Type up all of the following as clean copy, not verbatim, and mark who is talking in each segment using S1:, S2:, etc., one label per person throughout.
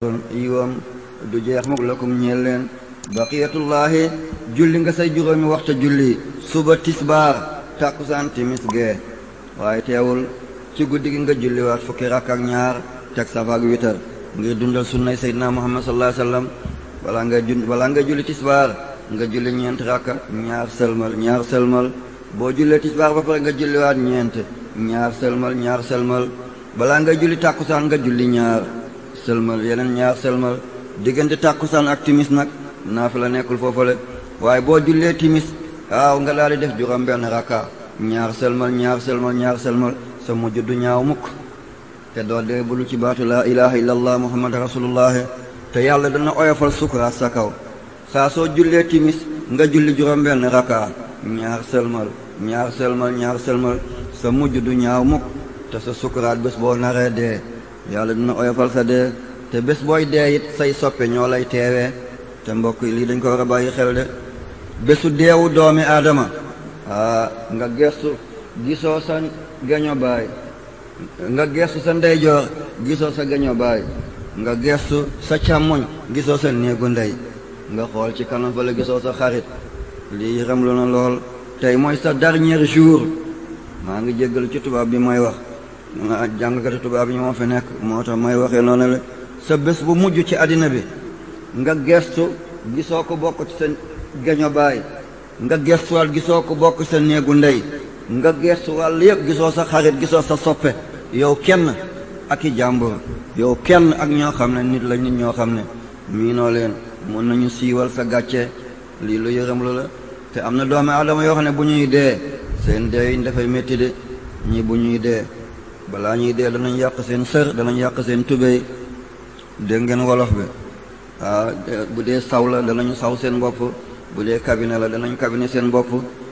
S1: yiwam du jeex mukk lakum ñeel leen baqiyatullahi julli nga say juróomi waxta julli suba tisbaar takkusaan timis gee waaye teewul ci guddi gi nga julli waat fukki rakk ak ñaar teg safaak witar ngir dundal sunnay seydina muhammad sallallahu alayhi wasallam balaa nga julli tisbaar nga julli ñeent rakka ñaar sëlmal boo jullee tisbaar ba pare nga julli waat ñeent ñaar sëlmal balaa nga julli takkusaan nga julli ñaar sëlmal yeneen ñaar sëlmal diggante tàkkusaan ak timis nag naafila nekkul foofale waaye boo jullee timis waaw nga daal di def juróom benn rakka ñaar sëlmal sa mujj du ñaaw mukk te doo dee bulu ci baatu laa ilaha illallah muhammad rasulullah te yàlla dana oyofal sukuraat sa kaw saa soo jullee timis nga julli juróom benn rakka ñaar sëlmal sa mujj du ñaaw mukk te sa sukuraat bés boo naree dee yàlla dina oyofal sa dee te bés booy dee it say soppe ñoo lay teewee te mbokk yi lii dañ ko war a bàyyi xel de bésu deewu doomi aadama nga gestu gisoo sa geño baay nga gestu sa ndeyjoor gisoo sa geño baay nga gestu sa càmmoñ gisoo sa néegu ndey nga xool ci kanam fa la gisoo sa xarit lii ramlu na lool tey mooy sa dernier jour maa ngi jéggalu ci tubaab bi may wax jàngkati tubaab yi moo fi nekk moo tax may waxee noonu la sa bés bu mujj ci àddina bi nga gestu gisoo ko bokk ci sa geño baay nga gestuwal gisoo ko bokk sa néegu ndey nga gestuwal yëpp gisoo sa xarit gisoo sa soppe yow kenn ak i jàmbur yow kenn ak ñoo xam ne nit ñoo xam ne miinoo leen mën nañu siiwal sa gàcce lii lu yërëm lu la te am na doomi aadama yoo xam ne bu ñuy dee seen dee yi dafay métti de ñi bu ñuy dee balaa ñuy dee danañ yàq seen sër danañ yàq seen tubéy dégg ngeen wolof bi bu dee saw la danañu saw seen bopp bu dee kabine la danañ kabine seen bopp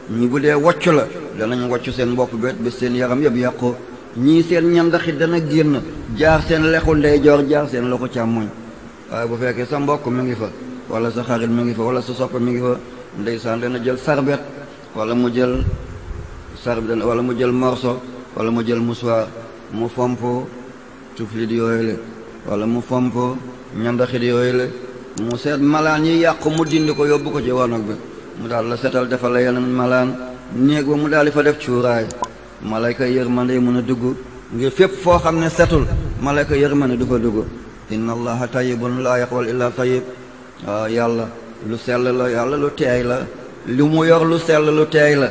S1: ñi bu dee wocc la danañ wocc seen bopp ba seen yaram yëpp yàqu ñii seen ñandaxi dana génn jaar seen lexu ndeyjoor jaar seen loxo càmmoñ waaye bu fekkee sa mbokk mi ngi fa wala sa xarit mi ngi fa wala sa soppe mi ngi fa ndeysaan dana jël sarbet wala mu jël morso wala mu jël musuwaar mu fomp tuflit yooyu le wala mu fomp ñandaxit yooyu le mu seet malaan yi yàqu mu dindi ko yóbbu ko ci wanag bi mu daal la setal defal la yeneen malaan néeg ba mu daal di fa def cuuraay malayka yërmande yi mën a dugg ngir fépp foo xam ne setul malayka yërmande du fa dugg inna allaha tayyibun laa yaqbal illa tayyib waaw yàlla lu sell la yàlla lu teey la lu mu yor lu sell lu teey la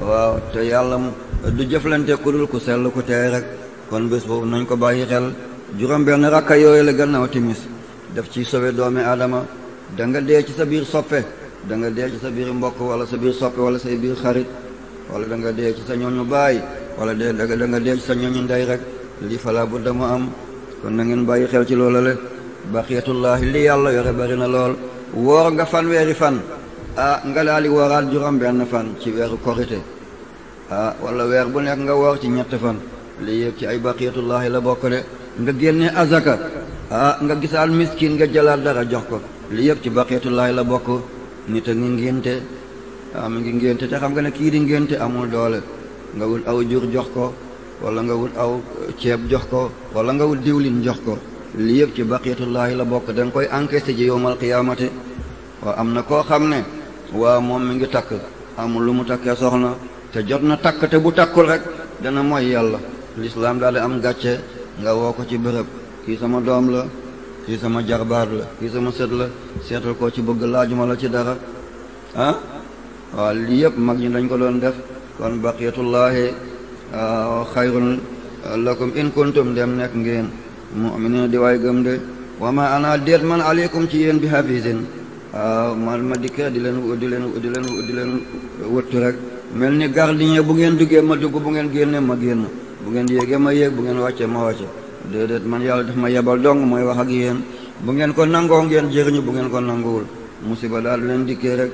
S1: waaw te yàlla du jëflante ku dul ku sell ku teey rek kon bés boobu nañ ko bàyyi xel juróom benn rakka yooyu la gannaaw timis def ci sowe doomi aadama da nga dee ci sa biir soppe da nga dee ci sa biir mbokk wala sa biir soppe wala say biir xarit wala da nga dee ci sa ñooñu baay wala da nga dee ci sa ñooñu ndey rek lii falaa bu dama am kon na ngeen bàyyi xel ci loola le baqiyatullahi li yàlla yore bari na lool woor nga fanweeri fan nga daal di wooraat juróom benn fan ci weeru korite wala weer bu nekk nga woor ci ñett fan lii yëpp ci ay baqiyatullahi la bokk de nga génne azaka nga gisaal miskin nga jëlaat dara jox ko lii yëpp ci baqiyatullahi la bokk nit a ngi ngénte mi ngi ngénte te xam nga ne kii di ngénte amul doole nga wut aw jur jox ko wala nga wut aw ceeb jox ko wala nga wut diwlin jox ko lii yëpp ci baqiyatullahi la bokk da nga koy encaissé ji yowmal qiyaamati waaw am na koo xam ne waaw moom mi ngi takk amul lu mu takkee soxna te jot na takk te bu takkul rek dana mooy yàlla lislaam daal di am gàcce nga woo ko ci bërëb kii sama doom la kii sama jarbaat la kii sama sët la seetal koo ci bëgg laajuma la ci dara waaw lii yëpp mag ñi dañ ko doon def kon baqiyatullahi xayrun lakum in kuntum dem nekk ngeen mu'minina di waay gëm de wa ma ana déet man aleykum ci yéen bi hafizin ma dikkee di leen wëttu rek mel ni gardien bu ngeen duggee ma dugg bu ngeen génnee ma génn bu ngeen yéegee ma yéeg bu ngeen wàccee ma wàcce déedéet man yàlla daf ma yebal dong mooy wax ak yéen bu ngeen ko nangoo ngeen jëriñu bu ngeen ko nanguwul musiba daal leen dikkee rek